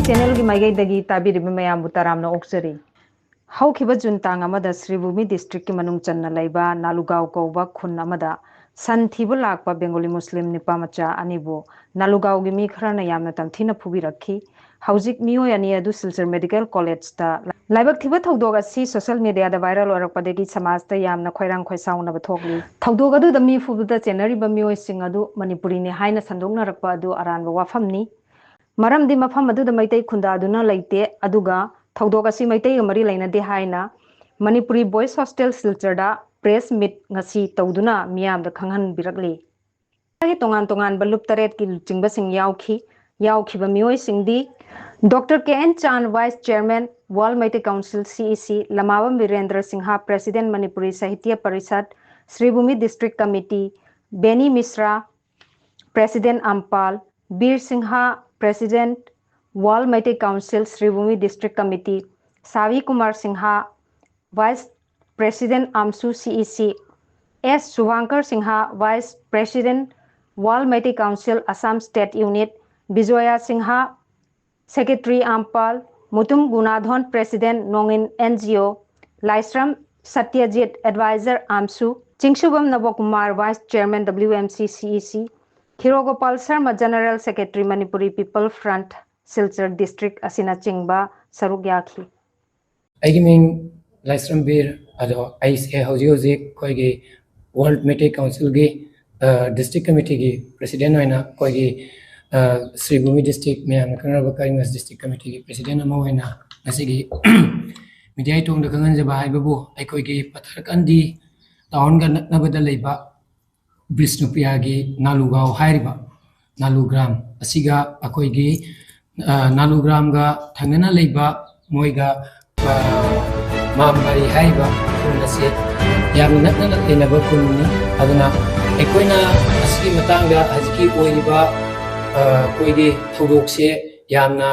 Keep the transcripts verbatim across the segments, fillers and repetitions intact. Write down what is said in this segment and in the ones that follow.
ꯆꯦꯅꯦꯜꯒꯤ ꯃꯥꯏꯀꯩꯗꯒꯤ ꯇꯥꯕꯤꯔꯤꯕ ꯃꯌꯥꯝꯕꯨ ꯇꯔꯥꯝꯅ ꯑꯣꯛꯆꯔꯤ꯫ ꯍꯧꯈꯤꯕ ꯖꯨꯟ ꯇꯥꯡ ꯑꯃꯗ ꯁ꯭ꯔꯤꯚꯨꯃꯤ ꯗꯤꯁꯇ꯭ꯔꯤꯛꯀꯤ ꯃꯅꯨꯡ ꯆꯟꯅ ꯂꯩꯕ ꯅꯥꯂꯨꯒꯥꯎ ꯀꯧꯕ ꯈꯨꯟ ꯑꯃꯗ ꯁꯟ ꯊꯤꯕ ꯂꯥꯛꯄ ꯕꯦꯡꯒꯣꯂꯤ ꯃꯨꯁꯂꯤꯝ ꯅꯨꯄꯥ ꯃꯆꯥ ꯑꯅꯤꯕꯨ ꯅꯥꯂꯨꯒꯥꯎꯒꯤ ꯃꯤ ꯈꯔꯅ ꯌꯥꯝꯅ ꯇꯝꯊꯤꯅ ꯐꯨꯕꯤꯔꯛꯈꯤ꯫ ꯍꯧꯖꯤꯛ ꯃꯤꯑꯣꯏ ꯑꯅꯤ ꯑꯗꯨ ꯁꯤꯜꯆꯔ ꯃꯦꯗꯤꯀꯦꯜ ꯀꯣꯂꯦꯖꯇ ꯂꯥꯏꯕꯛ ꯊꯤꯕ ꯊꯧꯗꯣꯛ ꯑꯁꯤ ꯁꯣꯁꯤꯌꯦꯜ ꯃꯤꯗꯤꯌꯥꯗ ꯚꯥꯏꯔꯦꯜ ꯑꯣꯏꯔꯛꯄꯗꯒꯤ ꯁꯃꯥꯖꯇ ꯌꯥꯝꯅ ꯈꯣꯏꯔꯥꯡ ꯈꯣꯏꯁꯥꯎꯅꯕ ꯊꯣꯛꯂꯤ꯫ ꯊꯧꯗꯣꯛ ꯑꯗꯨꯗ ꯃꯤ ꯐꯨꯕꯗ ꯆꯦꯟꯅꯔꯤꯕ ꯃꯤꯑꯣꯏꯁꯤꯡ ꯑꯗꯨ ꯃꯅꯤꯄꯨꯔꯤꯅꯤ ꯍꯥꯏꯅ ꯁꯟꯗꯣꯛꯅꯔꯛꯄ ꯑꯗꯨ ꯑꯔꯥꯟꯕ ꯋꯥꯐꯝꯅꯤ꯫ ꯃꯔꯝꯗꯤ ꯃꯐꯝ ꯑꯗꯨꯗ ꯃꯩꯇꯩ ꯈꯨꯟꯗꯥꯗꯨꯅ ꯂꯩꯇꯦ, ꯑꯗꯨꯒ ꯊꯧꯗꯣꯛ ꯑꯁꯤ ꯃꯩꯇꯩꯒ ꯃꯔꯤ ꯂꯩꯅꯗꯦ ꯍꯥꯏꯅ ꯃꯅꯤꯄꯨꯔꯤ ꯕꯣꯏꯁ ꯍꯣꯁꯇꯦꯜ ꯁꯤꯜꯆꯔꯗ ꯄ꯭ꯔꯦꯁ ꯃꯤꯠ ꯉꯁꯤ ꯇꯧꯗꯨꯅ ꯃꯤꯌꯥꯝꯗ ꯈꯪꯍꯟꯕꯤꯔꯛꯂꯤ꯫ ꯃꯥꯒꯤ ꯇꯣꯉꯥꯟ ꯇꯣꯉꯥꯟꯕ ꯂꯨꯞ ꯇꯔꯦꯠꯀꯤ ꯂꯨꯆꯤꯡꯕꯁꯤꯡ ꯌꯥꯎꯈꯤ꯫ ꯌꯥꯎꯈꯤꯕ ꯃꯤꯑꯣꯏꯁꯤꯡꯗꯤ doctor K N Chan, vice chairman, world Meitei council, C E C, Lamabam Birendra Singh, president, Manipuri Sahitya Parishad, Sribhumi district committee, Beni Mishra, president, ꯑꯝꯄꯥꯜ, Bir Singh, president, world Meitei council, Sribhumi district committee, Shabi Kumar Singh, vice president, ꯑꯝꯁꯨ, C E C, S Subhankar Singh, vice president, world Meitei council, Assam state unit, Bijoya Singh, secretary, ꯑꯝꯄꯥꯜ, Mutum Gunadhon, president, ꯅꯣꯡꯏꯟ N G ꯑꯣ, ꯂꯥꯏꯁ꯭ꯔꯝ Satyajit, adviser, ꯑꯝꯁꯨ, Chingsubam Nabakumar, vice chairman, W M C, C E C, Khirogopal Sharma, general secretary, Manipuri people front, Silchar district ꯑꯁꯤꯅꯆꯤꯡꯕ ꯁꯔꯨꯛ ꯌꯥꯈꯤ꯫ ꯑꯩꯒꯤ ꯃꯤꯡ ꯂꯥꯏꯁ꯭ꯔꯝ ꯕꯤꯔ, ꯑꯗꯣ ꯑꯩꯁꯦ ꯍꯧꯖꯤꯛ ꯍꯧꯖꯤꯛ ꯑꯩꯈꯣꯏꯒꯤ ꯋꯥꯔꯜ ꯃꯩꯇꯩ ꯀꯥꯎꯟꯁꯤꯜꯒꯤ, ꯑ, ꯗꯤꯁꯇ꯭ꯔꯤꯛ ꯀꯃꯤꯇꯤꯒꯤ ꯄ꯭ꯔꯦꯁꯤꯗꯦꯟ ꯑꯣꯏꯅ ꯑꯩꯈꯣꯏꯒꯤ, ꯑ, ꯁ꯭ꯔꯤꯚꯨꯃꯤ ꯗꯤꯁꯇ꯭ꯔꯤꯛ, ꯃꯌꯥꯝꯅ ꯈꯪꯅꯔꯕ ꯀꯔꯤꯃꯁ ꯗꯤꯁꯇ꯭ꯔꯤꯛ ꯀꯃꯤꯇꯤꯒꯤ ꯄ꯭ꯔꯦꯁꯤꯗꯦꯟ ꯑꯃ ꯑꯣꯏꯅ ꯉꯁꯤꯒꯤ ꯃꯤꯗꯤꯌꯥ ꯏꯇꯣꯡꯗ ꯈꯪꯍꯟꯖꯕ ꯍꯥꯏꯕꯕꯨ ꯑꯩꯈꯣꯏꯒꯤ ꯄꯊꯔꯀꯥꯟꯗꯤ ꯇꯥꯎꯟꯒ ꯅꯛꯅꯕꯗ ꯂꯩꯕ ꯕꯤꯁꯅꯨꯄ꯭ꯔꯤꯌꯥꯒꯤ ꯅꯥꯂꯨꯒꯥꯎ ꯍꯥꯏꯔꯤꯕ ꯅꯥꯂꯨ ꯒ꯭ꯔꯥꯝ ꯑꯁꯤꯒ ꯑꯩꯈꯣꯏꯒꯤ, ꯑ, ꯅꯥꯂꯨ ꯒ꯭ꯔꯥꯝꯒ ꯊꯪꯅꯅ ꯂꯩꯕ ꯃꯣꯏꯒ, ꯑ, ꯃꯥꯝꯕꯥꯔꯤ ꯍꯥꯏꯔꯤꯕ ꯈꯨꯟ ꯑꯁꯤ ꯌꯥꯝꯅ ꯅꯛꯅꯅ ꯂꯩꯅꯕ ꯈꯨꯟꯅꯤ꯫ ꯑꯗꯨꯅ ꯑꯩꯈꯣꯏꯅ ꯑꯁꯤꯒꯤ ꯃꯇꯥꯡꯗ ꯍꯧꯖꯤꯛꯀꯤ ꯑꯣꯏꯔꯤꯕ, ꯑ, ꯑꯩꯈꯣꯏꯒꯤ ꯊꯧꯗꯣꯛꯁꯦ ꯌꯥꯝꯅ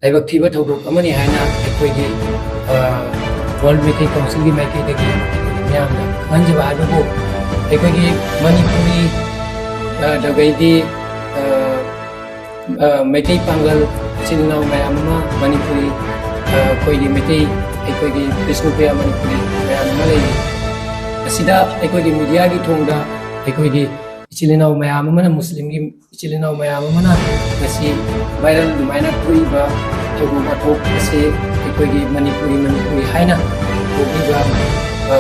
ꯂꯥꯏꯕꯛ ꯊꯤꯕ ꯊꯧꯗꯣꯛ ꯑꯃꯅꯤ ꯍꯥꯏꯅ ꯑꯩꯈꯣꯏꯒꯤ, ꯑ, ꯋꯥꯔꯜ ꯃꯩꯇꯩ ꯀꯥꯎꯟꯁꯤꯜꯒꯤ ꯃꯥꯏꯀꯩꯗꯒꯤ ꯃꯤꯌꯥꯝꯗ ꯈꯪꯍꯟꯖꯕ ꯍꯥꯏꯕꯕꯨ ꯑꯩꯈꯣꯏꯒꯤ ꯃꯅꯤꯄꯨꯔꯤ, ꯑ, ꯑꯗꯨꯗꯒꯤꯗꯤ, ꯑ, ꯑ, ꯃꯩꯇꯩ ꯄꯥꯡꯒꯜ ꯏꯆꯤꯜ ꯏꯅꯥꯎ ꯃꯌꯥꯝ ꯑꯃ, ꯃꯅꯤꯄꯨꯔꯤ, ꯑ, ꯑꯩꯈꯣꯏꯒꯤ ꯃꯩꯇꯩ, ꯑꯩꯈꯣꯏꯒꯤ ꯕꯤꯁꯅꯨꯄ꯭ꯔꯤꯌꯥ ꯃꯅꯤꯄꯨꯔꯤ ꯃꯌꯥꯝ ꯑꯃ ꯂꯩꯔꯤ꯫ ꯑꯁꯤꯗ ꯑꯩꯈꯣꯏꯒꯤ ꯃꯤꯗꯤꯌꯥꯒꯤ ꯊꯣꯡꯗ ꯑꯩꯈꯣꯏꯒꯤ ꯏꯆꯤꯜ ꯏꯅꯥꯎ ꯃꯌꯥꯝ ꯑꯃꯅ, ꯃꯨꯁꯂꯤꯝꯒꯤ ꯏꯆꯤꯜ ꯏꯅꯥꯎ ꯃꯌꯥꯝ ꯑꯃꯅ ꯉꯁꯤ ꯚꯥꯏꯔꯦꯜ ꯑꯗꯨꯃꯥꯏꯅ ꯊꯣꯛꯏꯕ ꯊꯧꯗꯣꯛ ꯋꯥꯊꯣꯛ ꯑꯁꯤ ꯑꯩꯈꯣꯏꯒꯤ ꯃꯅꯤꯄꯨꯔꯤ, ꯃꯅꯤꯄꯨꯔꯤ ꯍꯥꯏꯅ ꯊꯣꯛꯂꯤꯕ, ꯑ,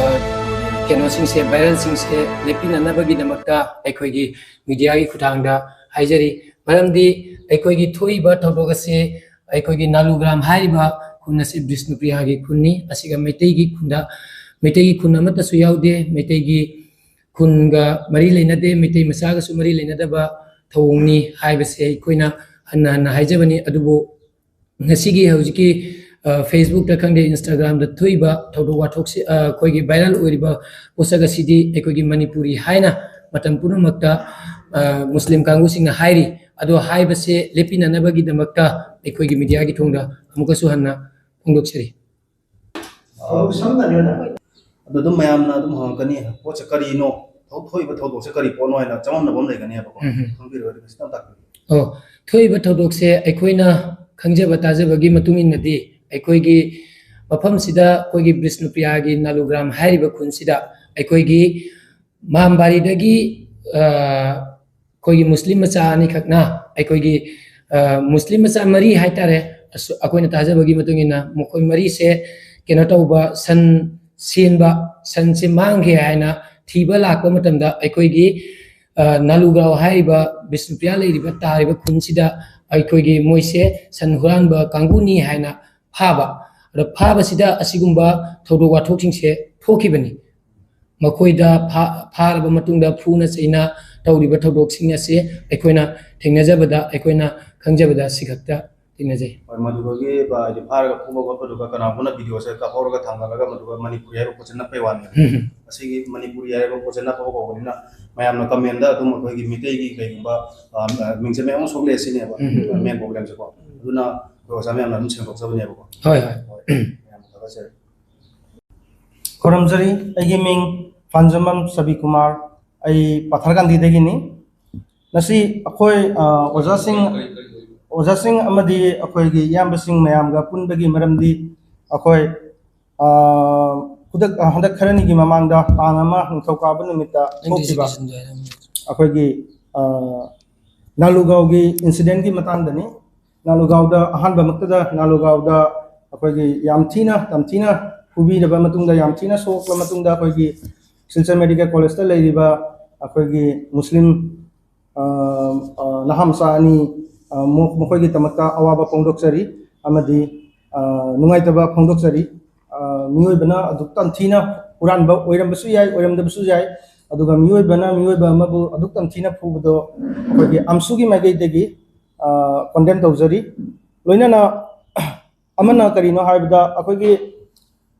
ꯀꯩꯅꯣꯁꯤꯡꯁꯦ, ꯚꯥꯏꯔꯦꯜꯁꯤꯡꯁꯦ ꯂꯦꯞꯄꯤꯅꯅꯕꯒꯤꯗꯃꯛꯇ ꯑꯩꯈꯣꯏꯒꯤ ꯃꯤꯗꯤꯌꯥꯒꯤ ꯈꯨꯠꯊꯥꯡꯗ ꯍꯥꯏꯖꯔꯤ꯫ ꯃꯔꯝꯗꯤ ꯑꯩꯈꯣꯏꯒꯤ ꯊꯣꯛꯏꯕ ꯊꯧꯗꯣꯛ ꯑꯁꯤ ꯑꯩꯈꯣꯏꯒꯤ ꯅꯥꯂꯨꯒ꯭ꯔꯥꯝ ꯍꯥꯏꯔꯤꯕ ꯈꯨꯟ ꯑꯁꯤ ꯕꯤꯁꯅꯨꯄ꯭ꯔꯤꯌꯥꯒꯤ ꯈꯨꯟꯅꯤ꯫ ꯑꯁꯤꯒ ꯃꯩꯇꯩꯒꯤ ꯈꯨꯟꯗ, ꯃꯩꯇꯩꯒꯤ ꯈꯨꯟ ꯑꯃꯠꯇꯁꯨ ꯌꯥꯎꯗꯦ꯫ ꯃꯩꯇꯩꯒꯤ ꯈꯨꯟꯒ ꯃꯔꯤ ꯂꯩꯅꯗꯦ, ꯃꯩꯇꯩ ꯃꯆꯥꯒꯁꯨ ꯃꯔꯤ ꯂꯩꯅꯗꯕ ꯊꯧꯑꯣꯡꯅꯤ ꯍꯥꯏꯕꯁꯦ ꯑꯩꯈꯣꯏꯅ ꯍꯟꯅ ꯍꯟꯅ ꯍꯥꯏꯖꯕꯅꯤ꯫ ꯑꯗꯨꯕꯨ ꯉꯁꯤꯒꯤ ꯍꯧꯖꯤꯛꯀꯤ, ꯑ, Facebook-ꯇ ꯈꯪꯗꯦ, Instagram-ꯗ ꯊꯣꯛꯏꯕ ꯊꯧꯗꯣꯛ ꯋꯥꯊꯣꯛꯁꯤ, ꯑ, ꯑꯩꯈꯣꯏꯒꯤ ꯚꯥꯏꯔꯦꯜ ꯑꯣꯏꯔꯤꯕ ꯄꯣꯠꯁꯛ ꯑꯁꯤꯗꯤ ꯑꯩꯈꯣꯏꯒꯤ ꯃꯅꯤꯄꯨꯔꯤ ꯍꯥꯏꯅ ꯃꯇꯝ ꯄꯨꯝꯅꯃꯛꯇ, ꯑ, ꯃꯨꯁꯂꯤꯝ ꯀꯥꯡꯕꯨꯁꯤꯡꯅ ꯍꯥꯏꯔꯤ꯫ ꯑꯗꯣ ꯍꯥꯏꯕꯁꯦ ꯂꯦꯞꯄꯤꯅꯅꯕꯒꯤꯗꯃꯛꯇ ꯑꯩꯈꯣꯏꯒꯤ ꯃꯤꯗꯤꯌꯥꯒꯤ ꯊꯣꯡꯗ ꯑꯃꯨꯛꯀꯁꯨ ꯍꯟꯅ ꯐꯣꯡꯗꯣꯛꯆꯔꯤ꯫ ꯑꯗꯨ ꯑꯗꯨꯝ ꯃꯌꯥꯝꯅ ꯑꯗꯨꯝ ꯍꯪꯉꯛꯀꯅꯤ, "ꯄꯣꯠꯁꯦ ꯀꯔꯤꯅꯣ? ꯊꯣꯛ-, ꯊꯣꯛꯏꯕ ꯊꯧꯗꯣꯛꯁꯦ ꯀꯔꯤ ꯄꯣꯠꯅꯣ?" ꯍꯥꯏꯅ ꯆꯃꯝꯅꯕ ꯑꯃ ꯂꯩꯒꯅꯦꯕꯀꯣ꯫ ꯎꯝ ꯍꯝ꯫ ꯈꯪꯕꯤꯔꯒꯗꯤ ꯈꯤꯇꯪ ꯇꯥꯛꯄꯤꯌꯨ꯫ ꯑꯣ, ꯊꯣꯛꯏꯕ ꯊꯧꯗꯣꯛꯁꯦ ꯑꯩꯈꯣꯏꯅ ꯈꯪꯖꯕ ꯇꯥꯖꯕꯒꯤ ꯃꯇꯨꯡ ꯏꯟꯅꯗꯤ, ꯑꯩꯈꯣꯏꯒꯤ ꯃꯐꯝꯁꯤꯗ ꯑꯩꯈꯣꯏꯒꯤ ꯕꯤꯁꯅꯨꯄ꯭ꯔꯤꯌꯥꯒꯤ ꯅꯥꯂꯨꯒ꯭ꯔꯥꯝ ꯍꯥꯏꯔꯤꯕ ꯈꯨꯟꯁꯤꯗ ꯑꯩꯈꯣꯏꯒꯤ ꯃꯥꯝꯕꯥꯔꯤꯗꯒꯤ, ꯑ, ꯑꯩꯈꯣꯏꯒꯤ ꯃꯨꯁꯂꯤꯝ ꯃꯆꯥ ꯑꯅꯤꯈꯛꯅ, ꯑꯩꯈꯣꯏꯒꯤ, ꯑ, ꯃꯨꯁꯂꯤꯝ ꯃꯆꯥ ꯃꯔꯤ ꯍꯥꯏꯇꯥꯔꯦ, ꯑꯁ-, ꯑꯩꯈꯣꯏꯅ ꯇꯥꯖꯕꯒꯤ ꯃꯇꯨꯡ ꯏꯟꯅ ꯃꯈꯣꯏ ꯃꯔꯤꯁꯦ ꯀꯩꯅꯣ ꯇꯧꯕ, ꯁꯟ ꯁꯦꯟꯕ, ꯁꯟꯁꯦ ꯃꯥꯡꯈ꯭ꯔꯦ ꯍꯥꯏꯅ ꯊꯤꯕ ꯂꯥꯛꯄ ꯃꯇꯝꯗ ꯑꯩꯈꯣꯏꯒꯤ, ꯑ, ꯅꯥꯂꯨꯒ꯭ꯔꯥꯎ ꯍꯥꯏꯔꯤꯕ ꯕꯤꯁꯅꯨꯄ꯭ꯔꯤꯌꯥ ꯂꯩꯔꯤꯕ, ꯇꯥꯔꯤꯕ ꯈꯨꯟꯁꯤꯗ ꯑꯩꯈꯣꯏꯒꯤ ꯃꯣꯏꯁꯦ ꯁꯟ ꯍꯨꯔꯥꯟꯕ ꯀꯥꯡꯕꯨꯅꯤ ꯍꯥꯏꯅ ꯐꯥꯕ꯫ ꯑꯗꯣ ꯐꯥꯕꯁꯤꯗ ꯑꯁꯤꯒꯨꯝꯕ ꯊꯧꯗꯣꯛ ꯋꯥꯊꯣꯛꯁꯤꯡꯁꯦ ꯊꯣꯛꯈꯤꯕꯅꯤ꯫ ꯃꯈꯣꯏꯗ ꯐꯥ-, ꯐꯥꯔꯕ ꯃꯇꯨꯡꯗ ꯐꯨꯅ ꯆꯩꯅ ꯇꯧꯔꯤꯕ ꯊꯧꯗꯣꯛꯁꯤꯡ ꯑꯁꯤ ꯑꯩꯈꯣꯏꯅ ꯊꯦꯡꯅꯖꯕꯗ, ꯑꯩꯈꯣꯏꯅ ꯈꯪꯖꯕꯗ ꯑꯁꯤꯈꯛꯇ ꯊꯦꯡꯅꯖꯩ꯫ ꯍꯣꯏ, ꯃꯗꯨꯗꯒꯤ, ꯑ, ꯍꯥꯏꯗꯤ ꯐꯥꯔꯒ ꯐꯨꯕ ꯈꯣꯠꯄꯗꯨꯒ ꯀꯅꯥꯒꯨꯝꯕꯅ video-ꯁꯦ ꯀꯥꯞꯍꯧꯔꯒ ꯊꯥꯡꯒꯠꯂꯒ ꯃꯗꯨꯒ ꯃꯅꯤꯄꯨꯔꯤ ꯍꯥꯏꯕ ꯄꯣꯠꯁꯦ ꯅꯞꯄꯩ ꯋꯥꯅꯦꯕ꯫ ꯎꯝ꯫ ꯑꯁꯤꯒꯤ ꯃꯅꯤꯄꯨꯔꯤ ꯍꯥꯏꯕ ꯄꯣꯠꯁꯦ ꯅꯞꯄꯕꯨ ꯀꯧꯕꯅꯤꯅ ꯃꯌꯥꯝꯅ comment-ꯇ ꯑꯗꯨꯝ ꯑꯩꯈꯣꯏꯒꯤ ꯃꯤꯇꯩꯒꯤ ꯀꯩꯒꯨꯝꯕ, ꯑ, ꯃꯤꯡꯁꯦ ꯃꯌꯥꯝ ꯑꯃ ꯁꯣꯛꯂꯛꯑꯦ ꯁꯤꯅꯦꯕ, ꯎꯝ꯫ Main problem-ꯁꯦꯀꯣ꯫ ꯑꯗꯨꯅ ꯑꯩꯈꯣꯏ ꯑꯣꯖꯥ ꯃꯌꯥꯝꯅ ꯑꯗꯨꯝ ꯁꯦꯡꯗꯣꯛꯆꯕꯅꯦꯕꯀꯣ꯫ ꯍꯣꯏ, ꯍꯣꯏ꯫ ꯍꯣꯏ, ꯌꯥꯝ ꯊꯥꯒꯠꯆꯔꯤ꯫ ꯈꯨꯔꯨꯝꯖꯔꯤ꯫ ꯑꯩꯒꯤ ꯃꯤꯡ ꯄꯥꯟꯖꯃꯝ ꯁꯕꯤꯀꯨꯃꯥꯔ꯫ ꯑꯩ ꯄꯥꯊꯔꯀꯥꯟꯗꯤꯗꯒꯤꯅꯤ꯫ ꯉꯁꯤ ꯑꯩꯈꯣꯏ, ꯑ, ꯑꯣꯖꯥꯁꯤꯡ, ꯑꯣꯖꯥꯁꯤꯡ ꯑꯃꯗꯤ ꯑꯩꯈꯣꯏꯒꯤ ꯏꯌꯥꯝꯕꯁꯤꯡ ꯃꯌꯥꯝꯒ ꯄꯨꯟꯕꯒꯤ ꯃꯔꯝꯗꯤ ꯑꯩꯈꯣꯏ, ꯑ, ꯈꯨꯗꯛ, ꯑ, ꯍꯟꯗꯛ ꯈꯔꯅꯤꯒꯤ ꯃꯃꯥꯡꯗ ꯇꯥꯡ ꯑꯃ ꯅꯤꯡꯊꯧꯀꯥꯕ ꯅꯨꯃꯤꯠꯇ ꯊꯣꯛꯈꯤꯕ ꯑꯩꯈꯣꯏꯒꯤ, ꯑ, ꯅꯥꯂꯨꯒꯥꯎꯒꯤ incidentꯀꯤ ꯃꯇꯥꯡꯗꯅꯤ꯫ ꯅꯥꯂꯨꯒꯥꯎꯗ ꯑꯍꯥꯟꯕꯃꯛꯇꯗ ꯅꯥꯂꯨꯒꯥꯎꯗ ꯑꯩꯈꯣꯏꯒꯤ ꯌꯥꯝ ꯊꯤꯅ ꯇꯝꯊꯤꯅ ꯐꯨꯕꯤꯔꯕ ꯃꯇꯨꯡꯗ, ꯌꯥꯝ ꯊꯤꯅ ꯁꯣꯛꯂꯕ ꯃꯇꯨꯡꯗ, ꯑꯩꯈꯣꯏꯒꯤ ꯁꯤꯜꯆꯔ ꯃꯦꯗꯤꯀꯦꯜ ꯀꯣꯂꯦꯖꯇ ꯂꯩꯔꯤꯕ ꯑꯩꯈꯣꯏꯒꯤ ꯃꯨꯁꯂꯤꯝ, ꯑ, ꯑ, ꯅꯍꯥ ꯃꯆꯥ ꯑꯅꯤ, ꯑ, ꯃꯣ-, ꯃꯈꯣꯏꯒꯤꯗꯃꯛꯇ ꯑꯋꯥꯕ ꯐꯣꯡꯗꯣꯛꯆꯔꯤ ꯑꯃꯗꯤ, ꯑ, ꯅꯨꯡꯉꯥꯏꯇꯕ ꯐꯣꯡꯗꯣꯛꯆꯔꯤ꯫ ꯑ, ꯃꯤꯑꯣꯏꯕꯅ ꯑꯗꯨꯛ ꯇꯝꯊꯤꯅ ꯍꯨꯔꯥꯟꯕ ꯑꯣꯏꯔꯝꯕꯁꯨ ꯌꯥꯏ, ꯑꯣꯏꯔꯝꯗꯕꯁꯨ ꯌꯥꯏ, ꯑꯗꯨꯒ ꯃꯤꯑꯣꯏꯕꯅ ꯃꯤꯑꯣꯏꯕ ꯑꯃꯕꯨ ꯑꯗꯨꯛ ꯇꯝꯊꯤꯅ ꯐꯨꯕꯗꯣ ꯑꯩꯈꯣꯏꯒꯤ ꯑꯝꯁꯨꯒꯤ ꯃꯥꯏꯀꯩꯗꯒꯤ, ꯑ, condemn ꯇꯧꯖꯔꯤ꯫ ꯂꯣꯏꯅꯅ ꯑꯃꯅ ꯀꯔꯤꯅꯣ ꯍꯥꯏꯕꯗ, ꯑꯩꯈꯣꯏꯒꯤ,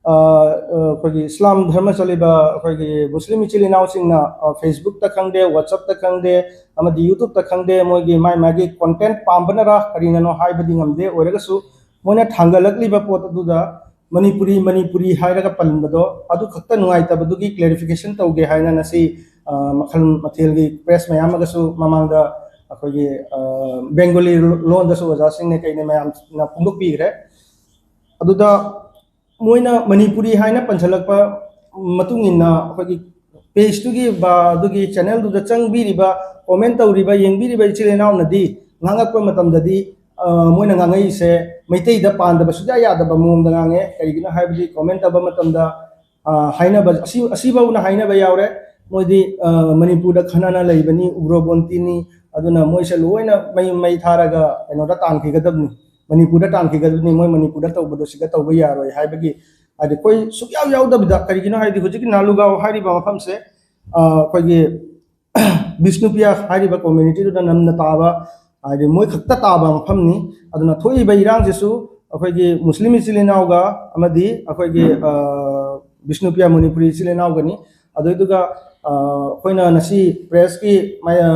ꯑ, ꯑ, ꯑꯩꯈꯣꯏꯒꯤ ꯏꯁꯂꯥꯝ ꯙꯔꯃ ꯆꯠꯂꯤꯕ ꯑꯩꯈꯣꯏꯒꯤ ꯃꯨꯁꯂꯤꯝ ꯏꯆꯤꯜ ꯏꯅꯥꯎꯁꯤꯡꯅ, ꯑ, Facebookꯇ ꯈꯪꯗꯦ, WhatsAppꯇ ꯈꯪꯗꯦ, ꯑꯃꯗꯤ YouTubeꯇ ꯈꯪꯗꯦ, ꯃꯣꯏꯒꯤ ꯃꯥꯏ ꯃꯥꯒꯤ content ꯄꯥꯝꯕꯅꯔꯥ ꯀꯔꯤꯅꯅꯣ ꯍꯥꯏꯕꯗꯤ ꯉꯝꯗꯦ꯫ ꯑꯣꯏꯔꯒꯁꯨ ꯃꯣꯏꯅ ꯊꯥꯡꯒꯠꯂꯛꯂꯤꯕ ꯄꯣꯠ ꯑꯗꯨꯗ ꯃꯅꯤꯄꯨꯔꯤ, ꯃꯅꯤꯄꯨꯔꯤ ꯍꯥꯏꯔꯒ ꯄꯟꯕꯗꯣ ꯑꯗꯨ ꯈꯛꯇ ꯅꯨꯡꯉꯥꯏꯇꯕꯗꯨꯒꯤ clarification ꯇꯧꯒꯦ ꯍꯥꯏꯅ ꯉꯁꯤ, ꯑ, ꯃꯈꯜ ꯃꯊꯦꯜꯒꯤ press ꯃꯌꯥꯝ ꯑꯃꯒꯁꯨ ꯃꯃꯥꯡꯗ ꯑꯩꯈꯣꯏꯒꯤ, ꯑ, ꯕꯦꯡꯒꯣꯂꯤ ꯂꯣꯟꯗꯁꯨ ꯑꯣꯖꯥꯁꯤꯡꯅ ꯀꯩꯅ ꯃꯌꯥꯝꯅ ꯐꯣꯡꯗꯣꯛꯄꯤꯈ꯭ꯔꯦ꯫ ꯑꯗꯨꯗ ꯃꯣꯏꯅ ꯃꯅꯤꯄꯨꯔꯤ ꯍꯥꯏꯅ ꯄꯟꯁꯤꯜꯂꯛꯄ ꯃꯇꯨꯡ ꯏꯟꯅ ꯑꯩꯈꯣꯏꯒꯤ pageꯇꯨꯒꯤ ꯕ-, ꯑꯗꯨꯒꯤ channelꯗꯨꯗ ꯆꯪꯕꯤꯔꯤꯕ, comment ꯇꯧꯔꯤꯕ, ꯌꯦꯡꯕꯤꯔꯤꯕ ꯏꯆꯤꯜ ꯏꯅꯥꯎꯅꯗꯤ ꯉꯥꯡꯉꯛꯄ ꯃꯇꯝꯗꯗꯤ, ꯑ, ꯃꯣꯏꯅ ꯉꯥꯡꯉꯛꯏꯁꯦ ꯃꯩꯇꯩꯗ ꯄꯥꯟꯗꯕ, ꯁꯨꯡꯌꯥ ꯌꯥꯗꯕ ꯃꯑꯣꯡꯗ ꯉꯥꯡꯉꯦ꯫ ꯀꯔꯤꯒꯤꯅꯣ ꯍꯥꯏꯕꯗꯤ comment ꯇꯧꯕ ꯃꯇꯝꯗ, ꯑ, ꯍꯥꯏꯅꯕ, ꯑꯁꯤ, ꯑꯁꯤꯐꯥꯎꯅ ꯍꯥꯏꯅꯕ ꯌꯥꯎꯔꯦ꯫ ꯃꯣꯏꯗꯤ, ꯑ, ꯃꯅꯤꯄꯨꯔꯗ ꯈꯟꯅꯅ ꯂꯩꯕꯅꯤ, ꯎꯒ꯭ꯔꯣꯕꯣꯟꯇꯤꯅꯤ, ꯑꯗꯨꯅ ꯃꯣꯏꯁꯦ ꯂꯣꯏꯅ ꯃꯩ, ꯃꯩ ꯊꯥꯔꯒ ꯀꯩꯅꯣꯗ ꯇꯥꯟꯈꯤꯒꯗꯕꯅꯤ, ꯃꯅꯤꯄꯨꯔꯗ ꯇꯥꯟꯈꯤꯒꯗꯕꯅꯤ, ꯃꯣꯏ ꯃꯅꯤꯄꯨꯔꯗ ꯇꯧꯕꯗꯣ ꯁꯤꯗ ꯇꯧꯕ ꯌꯥꯔꯣꯏ ꯍꯥꯏꯕꯒꯤ, ꯍꯥꯏꯗꯤ ꯑꯩꯈꯣꯏ ꯁꯨꯛꯌꯥꯎ ꯌꯥꯎꯗꯕꯤꯗ, ꯀꯔꯤꯒꯤꯅꯣ ꯍꯥꯏꯗꯤ ꯍꯧꯖꯤꯛꯀꯤ ꯅꯥꯂꯨꯒꯥꯎ ꯍꯥꯏꯔꯤꯕ ꯃꯐꯝꯁꯦ, ꯑ, ꯑꯩꯈꯣꯏꯒꯤ ꯕꯤꯁꯅꯨꯄ꯭ꯔꯤꯌꯥ ꯍꯥꯏꯔꯤꯕ communityꯗꯨꯗ ꯅꯝꯅ ꯇꯥꯕ, ꯍꯥꯏꯗꯤ ꯃꯣꯏ ꯈꯛꯇ ꯇꯥꯕ ꯃꯐꯝꯅꯤ꯫ ꯑꯗꯨꯅ ꯊꯣꯛꯏꯕ ꯏꯔꯥꯡꯁꯤꯁꯨ ꯑꯩꯈꯣꯏꯒꯤ ꯃꯨꯁꯂꯤꯝ ꯏꯆꯤꯜ ꯏꯅꯥꯎꯒ ꯑꯃꯗꯤ ꯑꯩꯈꯣꯏꯒꯤ, ꯑ, ꯕꯤꯁꯅꯨꯄ꯭ꯔꯤꯌꯥ ꯃꯅꯤꯄꯨꯔꯤ ꯏꯆꯤꯜ ꯏꯅꯥꯎꯒꯅꯤ꯫ ꯑꯗꯨꯏꯗꯨꯒ, ꯑ, ꯑꯩꯈꯣꯏꯅ ꯉꯁꯤ pressꯀꯤ ꯃꯥꯏ-, ꯑ,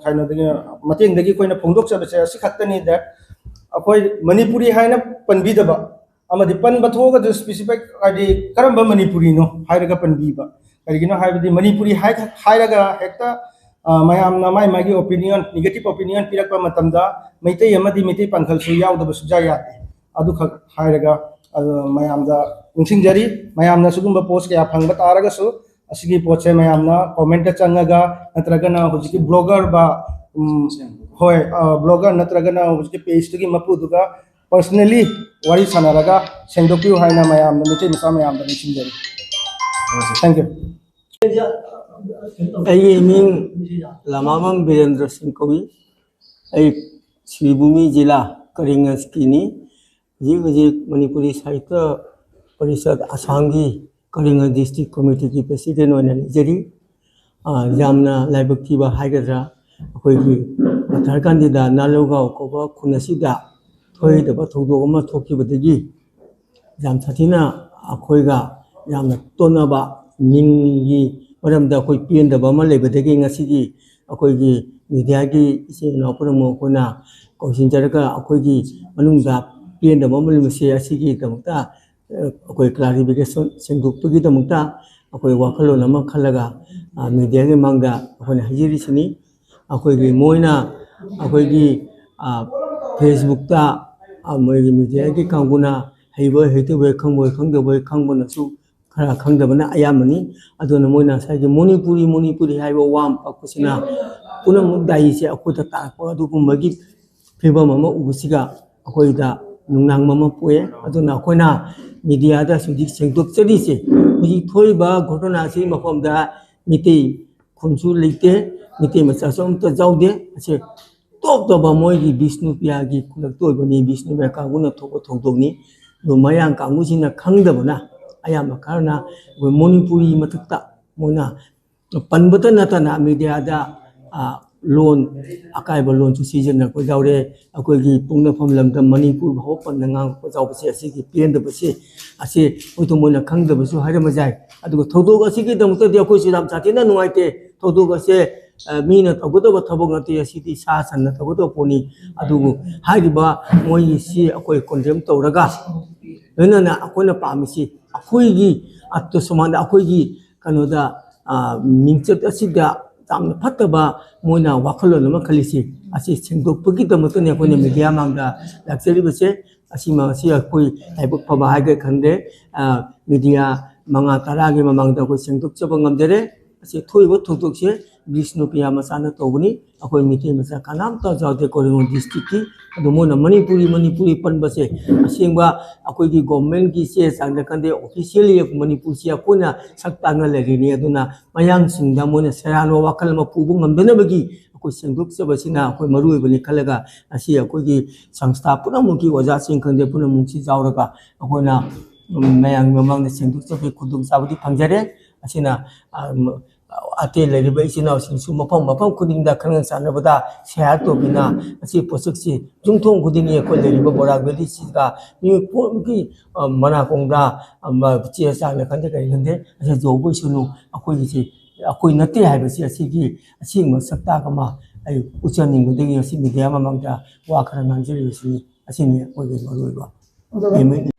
ꯀꯩꯅꯣꯗꯒꯤ, ꯃꯇꯦꯡꯗꯒꯤ ꯑꯩꯈꯣꯏꯅ ꯐꯣꯡꯗꯣꯛꯆꯕꯁꯦ ꯑꯁꯤ ꯈꯛꯇꯅꯤ, that ꯑꯩꯈꯣꯏ ꯃꯅꯤꯄꯨꯔꯤ ꯍꯥꯏꯅ ꯄꯟꯕꯤꯗꯕ ꯑꯃꯗꯤ ꯄꯟꯕ ꯊꯣꯛꯑꯒꯁꯨ specific, ꯍꯥꯏꯗꯤ ꯀꯔꯝꯕ ꯃꯅꯤꯄꯨꯔꯤꯅꯣ ꯍꯥꯏꯔꯒ ꯄꯟꯕꯤꯕ꯫ ꯀꯔꯤꯒꯤꯅꯣ ꯍꯥꯏꯕꯗꯤ ꯃꯅꯤꯄꯨꯔꯤ ꯍꯥꯏ-, ꯍꯥꯏꯔꯒ ꯍꯦꯛꯇ ꯑ, ꯃꯌꯥꯝꯅ ꯃꯥꯏ ꯃꯥꯒꯤ opinion, negative opinion ꯄꯤꯔꯛꯄ ꯃꯇꯝꯗ ꯃꯩꯇꯩ ꯑꯃꯗꯤ ꯃꯩꯇꯩ ꯄꯥꯡꯈꯜꯁꯨ ꯌꯥꯎꯗꯕ ꯁꯨꯡꯌꯥ ꯌꯥꯗꯦ꯫ ꯑꯗꯨꯈꯛ ꯍꯥꯏꯔꯒ, ꯑ, ꯃꯌꯥꯝꯗ ꯅꯤꯡꯁꯤꯡꯖꯔꯤ꯫ ꯃꯌꯥꯝꯅ ꯁꯤꯒꯨꯝꯕ post ꯀꯌꯥ ꯐꯪꯕ ꯇꯥꯔꯒꯁꯨ, ꯑꯁꯤꯒꯤ ꯄꯣꯠꯁꯦ ꯃꯌꯥꯝꯅ comment ꯆꯪꯉꯒ, ꯅꯠꯇ꯭ꯔꯒꯅ ꯍꯧꯖꯤꯛꯀꯤ blogger ꯕ, ꯎꯝ, ꯍꯣꯏ, ꯑ, blogger ꯅꯠꯇ꯭ꯔꯒꯅ ꯍꯧꯖꯤꯛꯀꯤ page ꯇꯨꯒꯤ ꯃꯄꯨꯗꯨꯒ personally ꯋꯥꯔꯤ ꯁꯥꯟꯅꯔꯒ ꯁꯦꯡꯗꯣꯛꯄꯤꯌꯨ ꯍꯥꯏꯅ ꯃꯌꯥꯝꯗ, ꯃꯩꯇꯩ ꯃꯆꯥ ꯃꯌꯥꯝꯗ ꯅꯤꯡꯁꯤꯡꯖꯔꯤ꯫ Thank you꯫ ꯑꯩꯒꯤ ꯃꯤꯡ ꯂꯃꯥꯕꯝ ꯕꯤꯔꯦꯟꯗ꯭ꯔ ꯁꯤꯡ ꯀꯧꯏ꯫ ꯑꯩ ꯁꯤꯔꯤꯚꯨꯃꯤ ꯖꯤꯂꯥ ꯀꯔꯤꯡꯒꯟꯖꯀꯤꯅꯤ꯫ ꯍꯧꯖꯤꯛ ꯍꯧꯖꯤꯛ ꯃꯅꯤꯄꯨꯔꯤ ꯁꯥꯍꯤꯇ꯭ꯌ ꯄꯔꯤꯁꯠ ꯑꯁꯥꯝꯒꯤ ꯀꯔꯤꯡꯒꯟ district committee ꯒꯤ president ꯑꯣꯏꯅ ꯂꯩꯖꯔꯤ꯫ ꯑ, ꯌꯥꯝꯅ ꯂꯥꯏꯕꯛ ꯊꯤꯕ ꯍꯥꯏꯒꯗ꯭ꯔꯥ, ꯑꯩꯈꯣꯏꯒꯤ ꯄꯊꯔ ꯀꯥꯟꯗꯤꯗ ꯅꯥꯂꯨꯒꯥꯎ ꯀꯧꯕ ꯈꯨꯟ ꯑꯁꯤꯗ ꯊꯣꯏꯗꯕ ꯊꯧꯗꯣꯛ ꯑꯃ ꯊꯣꯛꯈꯤꯕꯗꯒꯤ ꯌꯥꯝ ꯁꯥꯊꯤꯅ ꯑꯩꯈꯣꯏꯒ ꯌꯥꯝꯅ ꯇꯣꯠꯅꯕ, ꯃꯤꯡꯒꯤ ꯃꯔꯝꯗ ꯑꯩꯈꯣꯏ ꯄꯦꯟꯗꯕ ꯑꯃ ꯂꯩꯕꯗꯒꯤ ꯉꯁꯤꯒꯤ ꯑꯩꯈꯣꯏꯒꯤ media ꯒꯤ ꯏꯆꯤꯟ ꯏꯅꯥꯎ ꯄꯨꯝꯅꯃꯛ ꯑꯩꯈꯣꯏꯅ ꯀꯧꯁꯤꯟꯖꯔꯒ ꯑꯩꯈꯣꯏꯒꯤ ꯃꯅꯨꯡꯗ ꯄꯦꯟꯗꯕ ꯑꯃ ꯂꯩꯕꯁꯦ ꯑꯁꯤꯒꯤꯗꯃꯛꯇ, ꯑ, ꯑꯩꯈꯣꯏ clarification ꯁꯦꯡꯗꯣꯛꯄꯒꯤꯗꯃꯛꯇ ꯑꯩꯈꯣꯏ ꯋꯥꯈꯜꯂꯣꯟ ꯑꯃ ꯈꯜꯂꯒ, ꯑ, media ꯒꯤ ꯃꯥꯡꯗ ꯑꯩꯈꯣꯏꯅ ꯍꯥꯏꯖꯔꯤꯁꯤꯅꯤ꯫ ꯑꯩꯈꯣꯏꯒꯤ ꯃꯣꯏꯅ ꯑꯩꯈꯣꯏꯒꯤ, ꯑ, Facebook ꯇ, ꯑ, ꯃꯣꯏꯒꯤ media ꯒꯤ ꯀꯥꯡꯕꯨꯅ ꯍꯩꯕꯣꯏ ꯍꯩꯇꯕꯣꯏ ꯈꯪꯕꯣꯏ ꯈꯪꯗꯕꯣꯏ ꯈꯪꯕꯅꯁꯨ ꯈꯔ ꯈꯪꯗꯕꯅ ꯑꯌꯥꯝꯕꯅꯤ꯫ ꯑꯗꯨꯅ ꯃꯣꯏꯅ ꯉꯁꯥꯏꯒꯤ ꯃꯅꯤꯄꯨꯔꯤ, ꯃꯅꯤꯄꯨꯔꯤ ꯍꯥꯏꯕ ꯋꯥ ꯑꯃ ꯄꯛꯄꯁꯤꯅ ꯄꯨꯝꯅꯃꯛ ꯗꯥꯏꯁꯦ ꯑꯩꯈꯣꯏꯗ ꯇꯥꯔꯛꯄ ꯑꯗꯨꯒꯨꯝꯕꯒꯤ ꯐꯤꯕꯝ ꯑꯃ ꯎꯕꯁꯤꯒ ꯑꯩꯈꯣꯏꯗ ꯅꯨꯡꯅꯥꯡꯕ ꯑꯃ ꯄꯣꯛꯑꯦ꯫ ꯑꯗꯨꯅ ꯑꯩꯈꯣꯏꯅ media ꯗ ꯍꯧꯖꯤꯛ ꯁꯦꯡꯗꯣꯛꯆꯔꯤꯁꯦ, ꯍꯧꯖꯤꯛ ꯊꯣꯛꯏꯕ ꯘꯣꯇꯣꯅꯥꯁꯤ ꯃꯐꯝꯗ ꯃꯤꯇꯩ ꯈꯨꯟꯁꯨ ꯂꯩꯇꯦ, ꯃꯤꯇꯩ ꯃꯆꯥꯁꯨ ꯑꯝꯇ ꯌꯥꯎꯗꯦ꯫ ꯑꯁꯦ ꯇꯣꯞ ꯇꯣꯞꯄ ꯃꯣꯏꯒꯤ ꯕꯤꯁꯅꯨꯄ꯭ꯔꯤꯌꯥꯒꯤ ꯈꯨꯜꯂꯛꯇ ꯑꯣꯏꯕꯅꯤ, ꯕꯤꯁꯅꯨꯄ꯭ꯔꯤꯌꯥ ꯀꯥꯡꯕꯨꯅ ꯊꯣꯛꯄ ꯊꯧꯗꯣꯛꯅꯤ꯫ ꯑꯗꯨ ꯃꯌꯥꯡ ꯀꯥꯡꯕꯨꯁꯤꯡꯅ ꯈꯪꯗꯕꯅ ꯑꯌꯥꯝꯕ ꯈꯔꯅ ꯑꯩꯈꯣꯏ ꯃꯅꯤꯄꯨꯔꯤ ꯃꯊꯛꯇ ꯃꯣꯏꯅ ꯄꯟꯕꯇ ꯅꯠꯇꯅ media ꯗ, ꯑ, ꯂꯣꯟ, ꯑꯀꯥꯏꯕ ꯂꯣꯟꯁꯨ ꯁꯤꯖꯤꯟꯅꯔꯛꯄ ꯌꯥꯎꯔꯦ꯫ ꯑꯩꯈꯣꯏꯒꯤ ꯄꯣꯛꯅꯐꯝ ꯂꯝꯗꯝ ꯃꯅꯤꯄꯨꯔ ꯐꯥꯎꯕ ꯄꯟꯅ ꯉꯥꯡꯉꯛꯄ ꯌꯥꯎꯕꯁꯦ, ꯑꯁꯤꯒꯤ ꯄꯦꯟꯗꯕꯁꯦ, ꯑꯁꯤ ꯃꯣꯏ ꯊꯃꯣꯏꯅ ꯈꯪꯗꯕꯁꯨ ꯍꯥꯏꯔꯝꯕ ꯌꯥꯏ꯫ ꯑꯗꯨꯒ ꯊꯧꯗꯣꯛ ꯑꯁꯤꯒꯤꯗꯃꯛꯇꯗꯤ ꯑꯩꯈꯣꯏꯁꯨ ꯌꯥꯝ ꯁꯥꯊꯤꯅ ꯅꯨꯡꯉꯥꯏꯇꯦ꯫ ꯊꯧꯗꯣꯛ ꯑꯁꯦ, ꯑ, ꯃꯤꯅ ꯇꯧꯒꯗꯕ ꯊꯕꯛ ꯅꯠꯇꯦ, ꯑꯁꯤꯗꯤ ꯁꯥ ꯁꯟꯅ ꯇꯧꯒꯗꯕ ꯄꯣꯠꯅꯤ꯫ ꯑꯗꯨꯕꯨ ꯍꯥꯏꯔꯤꯕ ꯃꯣꯏꯒꯤ ꯁꯤ ꯑꯩꯈꯣꯏ condemn ꯇꯧꯔꯒ, ꯂꯣꯏꯅꯅ ꯑꯩꯈꯣꯏꯅ ꯄꯥꯝꯃꯤꯁꯤ ꯑꯩꯈꯣꯏꯒꯤ ꯑꯠꯇ ꯁꯨꯃꯥꯡꯗ ꯑꯩꯈꯣꯏꯒꯤ ꯀꯩꯅꯣꯗ, ꯑ, ꯃꯤꯡꯆꯠ ꯑꯁꯤꯗ ꯌꯥꯝꯅ ꯐꯠꯇꯕ ꯃꯣꯏꯅ ꯋꯥꯈꯜꯂꯣꯟ ꯑꯃ ꯈꯜꯂꯤꯁꯤ, ꯑꯁꯤ ꯁꯦꯡꯗꯣꯛꯄꯒꯤꯗꯃꯛꯇꯅꯤ ꯑꯩꯈꯣꯏꯅ ꯃꯦꯗꯤꯌꯥ ꯃꯥꯡꯗ ꯂꯥꯛꯆꯔꯤꯕꯁꯦ꯫ ꯑꯁꯤꯃ ꯑꯁꯤ ꯑꯩꯈꯣꯏ ꯂꯥꯏꯕꯛ ꯐꯕ ꯍꯥꯏꯒꯦ ꯈꯟꯗꯦ꯫ ꯃꯦꯗꯤꯌꯥ ꯃꯉꯥ ꯇꯔꯥꯒꯤ ꯃꯃꯥꯡꯗ ꯑꯩꯈꯣꯏ ꯁꯦꯡꯗꯣꯛꯆꯕ ꯉꯝꯖꯔꯦ꯫ ꯑꯁꯤ ꯊꯣꯛꯏꯕ ꯊꯧꯗꯣꯛꯁꯦ ꯕꯤꯁꯅꯨꯄ꯭ꯔꯤꯌꯥ ꯃꯆꯥꯅ ꯇꯧꯕꯅꯤ꯫ ꯑꯩꯈꯣꯏ ꯃꯤꯇꯩ ꯃꯆꯥ ꯀꯅꯥꯝꯇ ꯌꯥꯎꯗꯦ ꯀꯣꯔꯤꯉꯣꯟ ꯗꯤꯁꯇ꯭ꯔꯤꯛꯀꯤ꯫ ꯑꯗꯣ ꯃꯣꯏꯅ ꯃꯅꯤꯄꯨꯔꯤ ꯃꯅꯤꯄꯨꯔꯤ ꯄꯟꯕꯁꯦ, ꯑꯁꯦꯡꯕ ꯑꯩꯈꯣꯏꯒꯤ ꯒꯣꯔꯃꯦꯟꯒꯤ ꯆꯦ ꯆꯥꯡꯗ ꯈꯟꯗꯦ, ꯑꯣꯐꯤꯁꯤꯌꯦꯜꯂꯤ ꯃꯅꯤꯄꯨꯔꯁꯤ ꯑꯩꯈꯣꯏꯅ ꯁꯛ ꯇꯥꯛꯅ ꯂꯩꯔꯤꯅꯤ꯫ ꯑꯗꯨꯅ ꯃꯌꯥꯡꯁꯤꯡꯗ ꯃꯣꯏꯅ ꯁꯦꯔꯥꯟꯕ ꯋꯥꯈꯜ ꯑꯃ ꯄꯨꯕ ꯉꯝꯗꯅꯕꯒꯤ ꯑꯩꯈꯣꯏ ꯁꯦꯡꯗꯣꯛꯆꯕꯁꯤꯅ ꯑꯩꯈꯣꯏ ꯃꯔꯨ ꯑꯣꯏꯕꯅꯤ ꯈꯜꯂꯒ, ꯉꯁꯤ ꯑꯩꯈꯣꯏꯒꯤ ꯁꯪꯁꯊꯥ ꯄꯨꯝꯅꯃꯛꯀꯤ ꯑꯣꯖꯥꯁꯤꯡ ꯈꯪꯗꯦ, ꯄꯨꯝꯅꯃꯛꯁꯤ ꯌꯥꯎꯔꯒ ꯑꯩꯈꯣꯏꯅ, ꯎꯝ, ꯃꯌꯥꯝꯒꯤ ꯃꯃꯥꯡꯗ ꯁꯦꯡꯗꯣꯛꯆꯕꯒꯤ ꯈꯨꯗꯣꯡꯆꯥꯕꯗꯤ ꯐꯪꯖꯔꯦ꯫ ꯑꯁꯤꯅ, ꯑ, ꯑꯇꯩ ꯂꯩꯔꯤꯕ ꯏꯆꯤꯟ ꯏꯅꯥꯎꯁꯤꯡꯁꯨ ꯃꯐꯝ ꯃꯐꯝ ꯈꯨꯗꯤꯡꯗ ꯈꯪꯅ ꯆꯥꯟꯅꯕꯗ ꯁꯦꯌꯥꯔ ꯇꯧꯕꯤꯅ ꯑꯁꯤ ꯄꯣꯠꯁꯛꯁꯤ ꯌꯨꯝꯊꯣꯡ ꯈꯨꯗꯤꯡꯒꯤ ꯑꯩꯈꯣꯏ ꯂꯩꯔꯤꯕ ꯕꯣꯔꯥꯛ ꯚꯦꯂꯤꯁꯤꯗ ꯃꯤꯑꯣꯏ ꯄꯨꯝꯅꯃꯛꯀꯤ, ꯑ, ꯃꯅꯥꯀꯣꯡꯗ, ꯑ, ꯃ-, ꯆꯦ ꯆꯥꯡꯅ ꯈꯪꯗꯦ ꯀꯔꯤ ꯈꯪꯗꯦ, ꯑꯁꯤ ꯌꯧꯕ ꯑꯣꯏꯁꯅꯨ꯫ ꯑꯩꯈꯣꯏꯒꯤꯁꯤ ꯑꯩꯈꯣꯏ ꯅꯠꯇꯦ ꯍꯥꯏꯕꯁꯤ ꯑꯁꯤꯒꯤ ꯑꯁꯦꯡꯕ ꯁꯛꯇꯥꯛ ꯑꯃ ꯑꯩ ꯎꯠꯆꯅꯤꯡꯕꯗꯒꯤ ꯉꯁꯤ ꯃꯤꯗꯤꯌꯥ ꯃꯃꯥꯡꯗ ꯋꯥ ꯈꯔ ꯉꯥꯡꯖꯔꯤꯕꯁꯤꯅꯤ꯫ ꯑꯁꯤꯅꯤ ꯑꯩꯈꯣꯏꯒꯤ ꯃꯔꯨꯑꯣꯏꯕ ꯑꯦꯝ ꯑꯦꯜ ꯑꯦ꯫